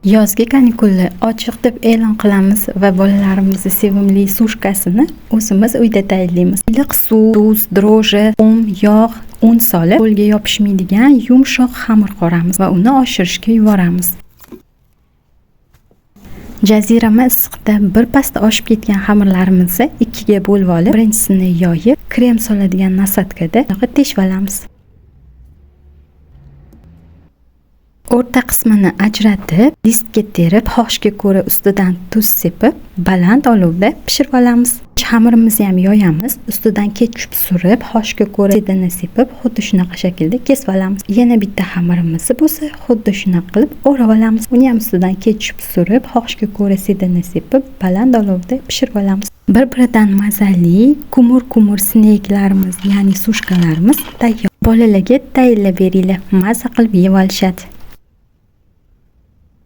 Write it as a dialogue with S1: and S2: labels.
S1: Yozgi kanikulni ochiq deb e'lon qilamiz va bolalarimizni sevimli sushkasini o'zimiz uyda tayyorlaymiz. Iliq suv, tuz, dro'ji, un, yog', un solib, qo'lga yopishmaydigan yumshoq xamir qoramiz va uni oshirishga yuboramiz. Jazirama issiqda bir pasda oshib ketgan xamirlarimizni ikkiga bo'lib olib, birinchisini yoyib, krem soladigan nasadkada teshib olamiz. O'rta qismini ajratib, listga terib, xohishga ko'ra ustidan tuz sepib, baland olovda pishirib olamiz. Xamirimizni ham yoyamiz, ustidan ketchup surib, xohishga ko'ra sedana sepib, xuddi shunaqa shaklda kesib olamiz. Yana bitta xamirimizni bo'lsa, xuddi shunaqa qilib o'rab olamiz. Uni ham ustidan ketchup surib, xohishga ko'ra sedana sepib, baland olovda pishirib olamiz. Bir-biridan mazali kumur-kumur sneklarimiz, ya'ni sushkalarimiz tayyor. Bolalarga tayinlab beringlar, maza qilib yeb olishadi.